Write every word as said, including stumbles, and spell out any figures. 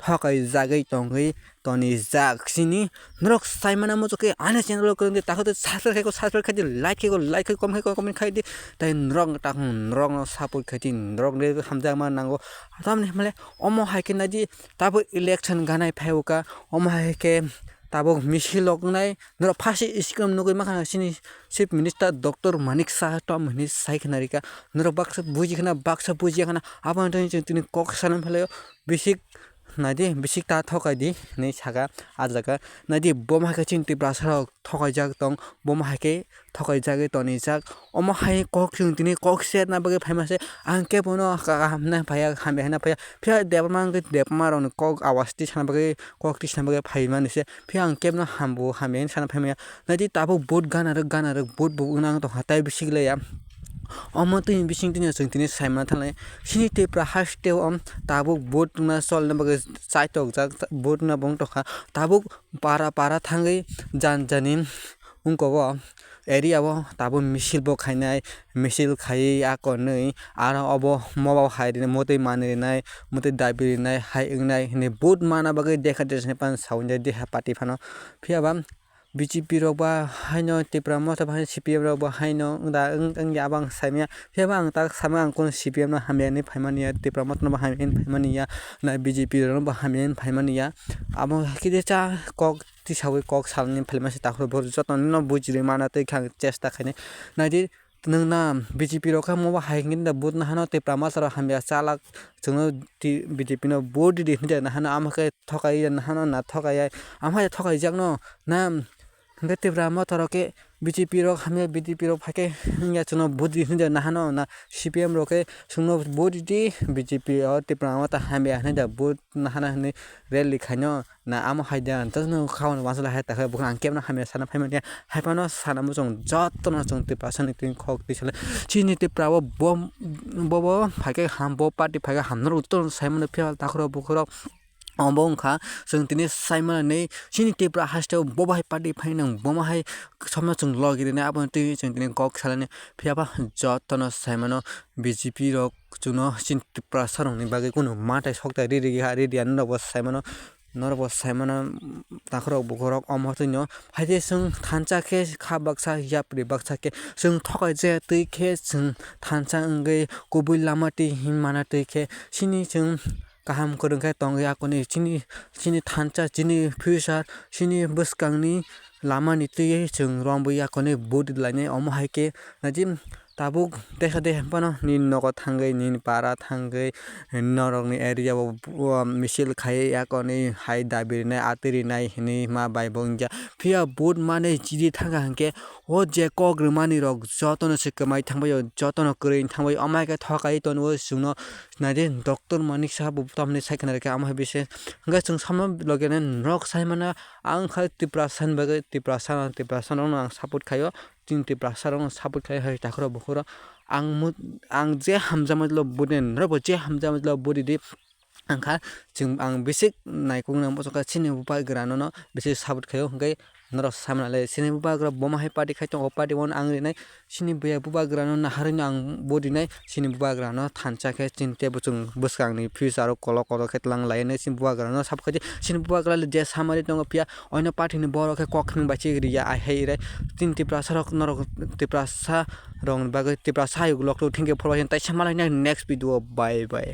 thokai jagwi tongwi tonijak. Chini norok saimano muchukhe ani channel o kwrwngdi, takhuk tei subscribe khaiko, subscribe khaidi, like khaiko, like khai, comment khaiko, comment khaidi. Tei norok takhuk norokno support khaidi, norokni hamjakma nango. Tamni hwnle omo hai khe naidi, tabuk election ganai phaiwkha, omo hai khe tabuk misil rok wngnai. Norok first screen nugwi mankha chini Chief Minister Doctor Manik Saha tom hinwi sai khna rikha. Norok baksa buji khna, baksa bujiya khna, aboni thani chwng tini kok sana phaio. Bisik naidi, bisik ta thokai di hinwi saka ah jaga. Naidi, bomo hai khe chini Tiprasa rok thokaijak tong, bomo hai khe thokaijagwi tonijak. Omo hai kok chwng tini kok serna bagwi phaima se, ang kebono kaham hwnna phaiya, hamya hwnna phaiya. Phiya Debbarma wngkhe Debbarma rokni kok awas tisana bagwi, kok tisana bagwi phaimani se. Phiya ang kebono hambu hamya hwnwi sana phaimaya. Naidi, tabuk vote gana rwk, gana rwk, vote bo wngna wng tongkha, tei bisik leya. Omo twi bising twi chwng tini saima thanglai. Chini Tripura haste o tabuk vote wngna cholna bagwi chaitok jak, vote wngna bo wng tongkha. Tabuk para para thangwi jan jani wngkha o area o tabuk misil bo khainai, misil khaiwi a konwi aro obo mobile hai rinai, motwi manwi rinai, motwi dabi rinai hai wngnai hinwi vote mana bagwi dekha desani pan sawi deha party phano. Phiya ba B J P rok ba haino Tipra Motha ba haino C P M rok ba haino wngda wng-, wngya abang saimanya. Phiya ba ang tak sama ang kono C P M no hamya hinwi phaimani ya, Tipra Motha no bo hamya hinwi phaimani ya, na B J P rok no bo hamya hinwi phaimani ya. Abo kisa kok tisawi kok salni phaima se takhuk bo joto no bujili mana twi kha ang chesta khainai. Naidi, nwng na B J P rok kha mo bo hai hinwi da vote nahano Tipra Motha rok hamya chalak chwngno ti-, B J P no vote di hinwi da nahano amo khe thokai ya nahano na thokai ya. Amo hai thokai jak no na hwnkhe Tipra Motha rok khe B J P rok hamya B J P rok phai khe wngya chwngno vote di hinwi da nahano na C P M rok khe chwngno vote di B J P o Tipra Motha hamya hinwi da vote nahana hinwi rally khaino. Na amo hai da, ang tokno kha hwnwi uansuk lai hai, ta khe bukhuk ang kebno hamya sana phai manya. Hai phano sana muchung jotono chwng Tiprasa ni twi khok twi salai. Chini Tripura o bo, bo, bo phai khe ham, bo party phai khe ham, norok jotono sai mano phiya takhurok bukhurok. Omo wngkha chwng tini sai mani chini Tripura haste o bo bahai party phai nang, bo bahai somno chwng logi rini, aboni twi chwng tini kok salani. Phiya ba jotono sai mano B J P rok chwngno chini Tiprasa rokni bagwi kunu matai soktai riri ha, riri ano norok bo sai mano. Norok bo sai mano, takhurok bukhurok omo twi no. Hai khe chwng thansa khe kha baksa, yapri baksa khe chwng thokai je twi khe chwng thansa wngwi kubui lama twi hin mana twi khe chini chwng kaham kwrwng khe tongwi akoni chini, chini thansa, chini future, chini bwskangni lamani twi chwng romwi akoni vote lainai. Omo hai khe naidi, tabuk dekha de phano nini nogo thangwi, nini para thangwi, norokni area o, o, misil khai, yakoni hai dabi rinai, atwi rinai hinwi ma bai bo wngya. Phiya vote manwi chidi thangkha hinkhe, o je kok rwmani rok jotono se kwmai thangbai o, jotono kwrwi thangbai o, amai khe thokai tonwi chwngno naidi, Doctor Manik Saha bo tamni sai khna rikha, amo hai bise. Hinkhe chwng samno logi norok sai mano, ang kha Tiprasa ni bagwi, Tiprasa, Tiprasa rokno ang support khaio. Chini Tiprasa rokno support khai hai takhurok bukhurok. Ang mu-, ang je hamjakma tilo budi, norok bo je hamjakma tilo budi di. Ang kha chwng, ang bisi naikung nang bosong kha chini bubagra no, no bisi support khaio, hwnkhe norok samna le chini bubagra bomo hai party khai tongo, o party bono ang rinai, chini buya bubagra no naharwi no ang bo rinai, chini bubagra no thansa khe chini tei bwswng bwskang ni future o kolok kolok khe tlang lai nai, chini bubagra no support khai di, chini bubagra le je samari tongo phiya, oino party ni borok khe kok khwng bai chik riya, ai hai rai. Chini Tiprasa rok norok Tiprasa rok ni bagwi Tiprasa ayuk lok rok thengkhe phorbai taisa malai nai next video, bye bye.